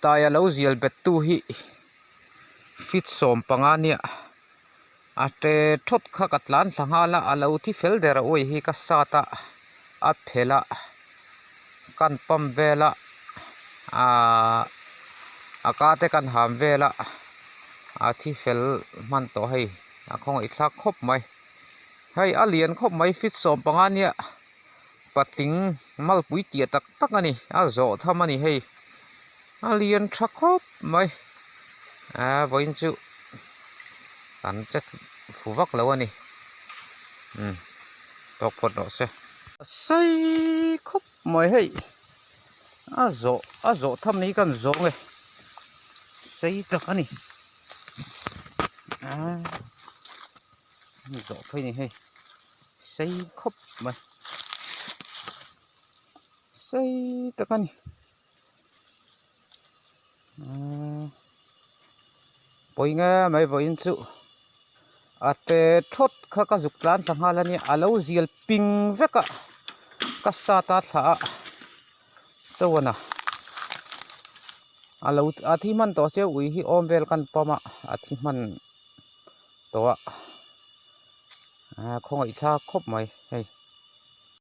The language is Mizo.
Taia lo zial bet tu hi feet 15 nia a te thawt kha ka tlan thla nghal a a lo thi fel der a uai hi ka sat a a phelh a kan pump vel a ahh a ka te kan ham vel a a thi fel hman tawh hei a khawngaih thlak khawp mai hei a lian khawp mai feet 15 nia. Patling malpui tiah tak tak a ni a zawh tham a ni hei a lian tha khawp mai aa vawiin chu kan che fu vak lo a ni umm tawk phawt rawh se. A sei khawp mai hei a zawh a zawh tham ni kan zawng e sei tak a ni aa zawh phei a ni hei. Sei khawp mai sei tak a ni umm pawi nge mai vawiin chu a te thawt kha ka zuk tlan ta nghal a nia a lo zial ping vek a ka sat a thla a chuan a a lo a thi hman tawh chiah ui hi awm vel kan pawm a a thi hman tawh a. Aa khawngaih thlak khawp mai hei.